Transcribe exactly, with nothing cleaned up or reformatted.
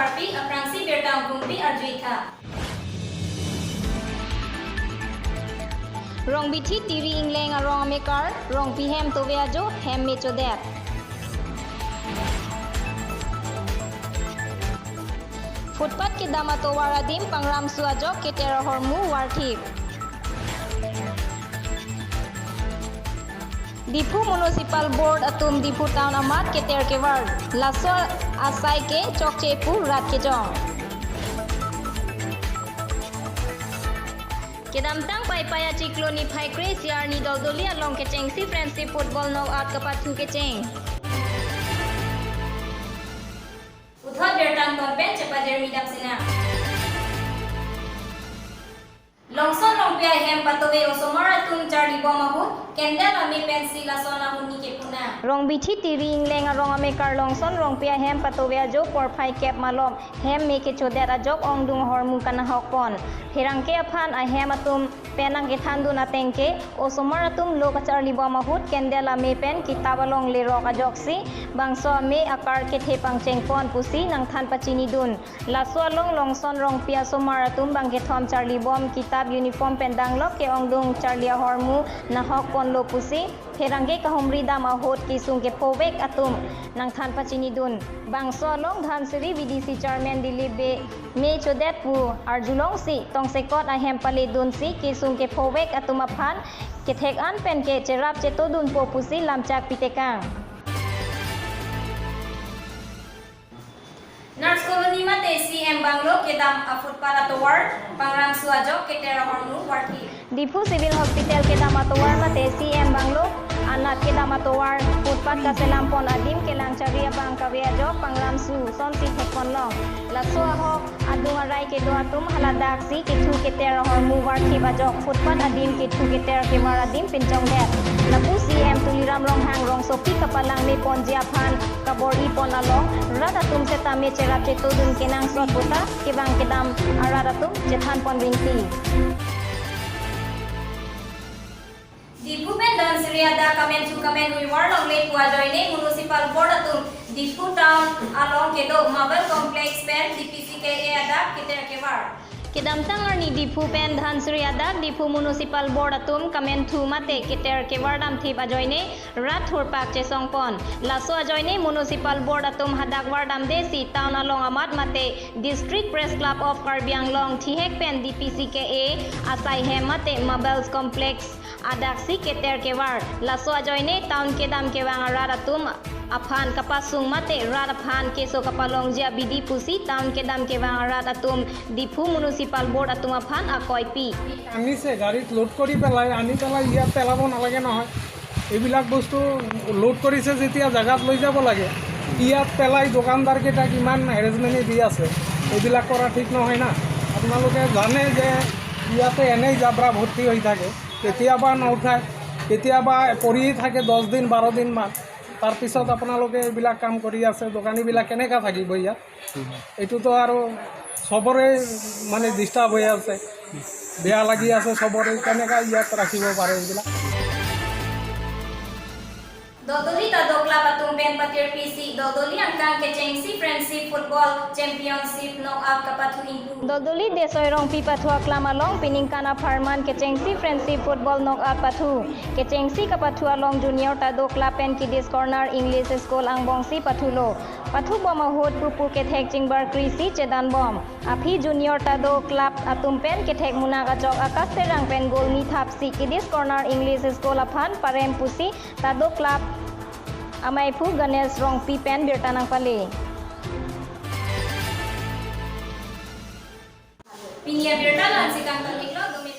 Arpi aphrangsi birta angkungpi arjuitha. Rongbithi Tiri Ingleng arong amekar, Rongpi hem tove ajo, hem me chodet. Footpath kedam atovar adim, Pangram su ajok keter ahormu varthip. Diphu Municipal Board atum Diphu Town amat keter kevar, laso asai ke chokche pu rat kejong. Kedamtang Paipai achiklo niphai kre-isi arni Doldoli along kechengsi Friendship Football Knockout kapathu kecheng. Puthot birta angton pen chepajirmi dam sinang. Longson Rongpi ahem patove osomar atum charlibom ahut candle ame pensi lason ahut ni kepuna. Rongbithi Tiri Ingleng arong amekar Longson Rongpi ahem patove ajo porphai kep malom hem me kechodet ajok ongdung ahormu kanahok pon. Pherangke aphan ahem atum pen nangkethandun ateng ke, osomar atum lo kacharlibom ahut candle ame pen kitap along lerok ajoksi bangso ame akar kethe pangcheng pon pusi nangthan pachinidun. Laso along Longson Rongpi asomar atum bangkethom charlibom kitap uniform pen danglok ke ongdung charli ahormu nahok ponlo pusi pherangke kahumri dam ahut kesung kephovek atum nangthan pachinidun. Bangso along Dhansiri V D C Chairman Dilip Bey me chodet pu arjulongsi tongsekot ahem paledunsi kesung kephovek atum aphan kethek an pen ke cherap chetodunpo pusi lamchak pitekang. Nurse Colony mate C M Bungalow kedam a-footpath atovar, Pangram su ajok keter ahormu varthip. Diphu Civil Hospital kedam atovar mate C M Bungalow anat kedam atovar, footpath kaselam pon adim kelang chari abang kave ajok Pangram su sonsi thek ponlong. Laso ahok adung arai kedo atum haladaksi kethu keter ahormu varthip ajok footpath adim kethu keter kevar adim pinchongdet. Lapu C M Tuliram Ronghang rongsopi kapalang me ponji aphan kabor-i pon along, rat atum setame cherap chetodun kenangsot puta kevang kedam arat atum chethan pon rinti. Diphu pen Dhansiri adak kamenthu kamenvui varlongle pu ajoine Municipal Board atum Diphu Town along kedo Marble Complex pen D P C K A adak keter kevar. Kedamtang arni Diphu pen Dhansiri adak Diphu Municipal Board atum kamenthu mate keter kevar damthip ajoine rat thurpak chesong pon. Laso ajoine Municipal Board atum hadak vardamdesi town along amat mate District Press Club of Karbi Anglong thihek pen D P C K A asai hem mate Marbles Complex adaksi keter kevar. Laso ajoine town kedam kevang arat atum aphan kapasung mate rat aphan keso kapalongji abidi pusi town kedam kevang arat atum Diphu Municipal Board atum aphan akoipi. আনিছে, গাড়ীত লোড কৰি পেলাই, আনি পেলাই ইয়াত পেলাব নালাগে নহয়। এইবিলাক বস্তু লোড কৰিছে যেতিয়া জেগাত লৈ যাব লাগে, ইয়াত পেলাই দোকানদাৰকেইটাক ইমান হেৰেছমেণ্ট দি আছে, এইবিলাক কৰা ঠিক নহয় না। আপোনালোকে জানে যে ইয়াতে এনেই জাবৰা ভৰ্তি হৈ থাকে, কেতিয়াবা নুঠায়, কেতিয়াবা পৰি থাকে দহ দিন, বাৰ দিনমান। তাৰপিছত আপোনালোকে এইবিলাক কাম কৰি আছে, দোকানীবিলাক কেনেকা থাকিব ইয়াত? এইটোতো আৰু চবৰে মানে ডিষ্টাৰ্ব হৈ আছে, বেয়া লাগি আছে চবৰে, কেনেকা ইয়াত ৰাখিব পাৰে এইবিলাক। Doldoli Tado Club atum pen patirpisi Doldoli angkang kechengsi Friendship Football Championship Knockout kapathu ingpu. Doldoli Desoi Rongpi pathu aklam along piningkan apharman kechengsi Friendship Football Knockout pathu. Kechengsi kapathu along Junior Tado Club pen Kiddies Corner English School angbongsi pathulo. Pathubom ahut pupu kethek chingbar krisi chedanbom. Aphi Junior Tado Club atum pen kethek munak ajok Akash Terang pen goal ni thapsi Kiddies Corner English School aphan parem pusi Tado Club amaiphu Ganesh Rongpi pen birta nangpale. Pini abirta la-ansi kangton iklo, dome.